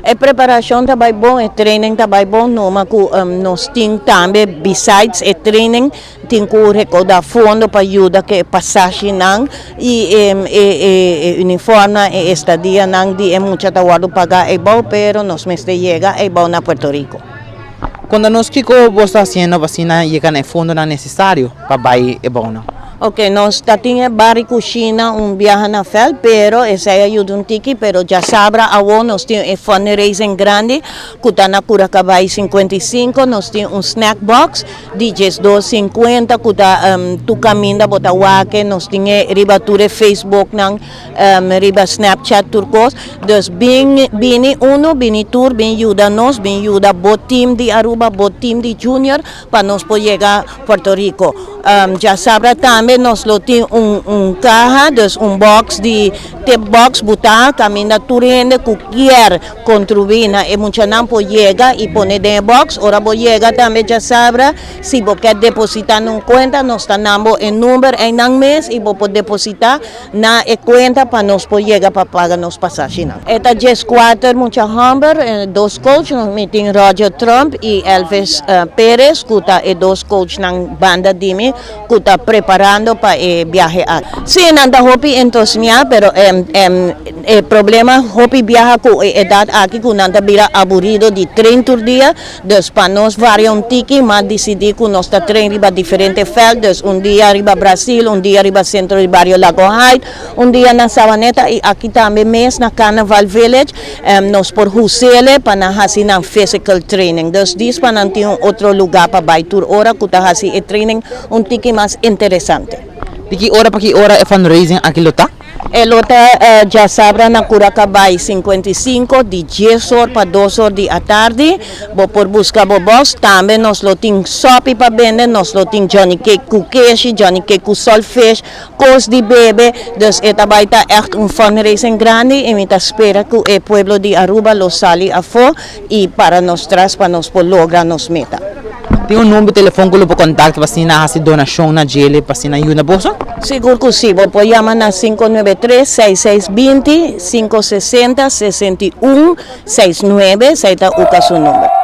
E preparacion ta bay bon, e training ta bay bon, no ma cu nos tin tambe besides e training tin cu recauda fondo pa yuda cu e pasajenan y e uniformnan, e estadianan di e mucha ta wordo paga eybou, pero nos mester yega eybou na Puerto Rico. Conta nos kico bo ta haciendo pa asina yega na e fondonan necesario pa bay eybou nan. Ok, nos ta tin e bar y cushina un biaha na veld, pero esey a yuda un tiki, pero diasabra awo nos tin e fundraising grandi cu ta na Cura Cabay 55, nos tin un snack box di 12.50 cu ta tur caminda bo ta wak e, nos tin e riba tur e Facebook nan, riba Snapchat, tur cos. Dus bin bini uno, bini tur, bin yuda nos, bin yuda bo team di Aruba, bo team di Junior, pa nos por yega Puerto Rico. Diasabra tambe nos lo tin un caha, dus un box di tip box buta, caminda tur hende cu kier contribui na e muchanan por yega y pone den e box. Ora bo yega tambe diasabra, si bo kier deposita na un cuenta, nos ta nan bo e number eynan mes y bo por deposita na e cuenta pa nos por yega pa paga nos pasajenan. E ta 14 mucha homber, dos coach, mi tin Roger Trump y Elvis Perez, cu ta e dos coachnan banda di mi, cu ta preparando pa e viahe aki. Si, nan ta hopi entusiasma, pero e problema hopi biaha cu e edad aki cu nan ta bira aburido di train tur dia, dus pa nos varia un tiki, m'a dicidi cu nos ta train riba diferente veld, dus un dia riba Brasil, un dia riba centro di Barrio Lago Heights, un dia na Savaneta y aki tambe mes na Carnival Village, nos por us'e pa nan haci nan physical training. Dus dis pa nan tin un otro lugar pa bay tur ora cu ta haci e training un tiki mas interesante. Di ki ora pa ki ora e fundraising aki lo ta? E lo ta diasabra na Cura Cabay 55 di 10 or pa 2 or di atardi. Bo por busca bo box. Tambe nos lo tin sopi pa bende, nos lo tin Johnny cake cu keshi, Johnny cake cu saltfish, cos di bebe. Dus e ta bay ta echt un fundraising grandi y mi ta spera cu e pueblo di Aruba lo sali afo y para nos tras pa nos por logra nos meta. Tin un number di telefon cu lo por contacta pa asina haci donacion na dje pa asina yuda boso? Sigur cu si, bo por yama na 593 6620 560 61 69, esey ta Uca su number.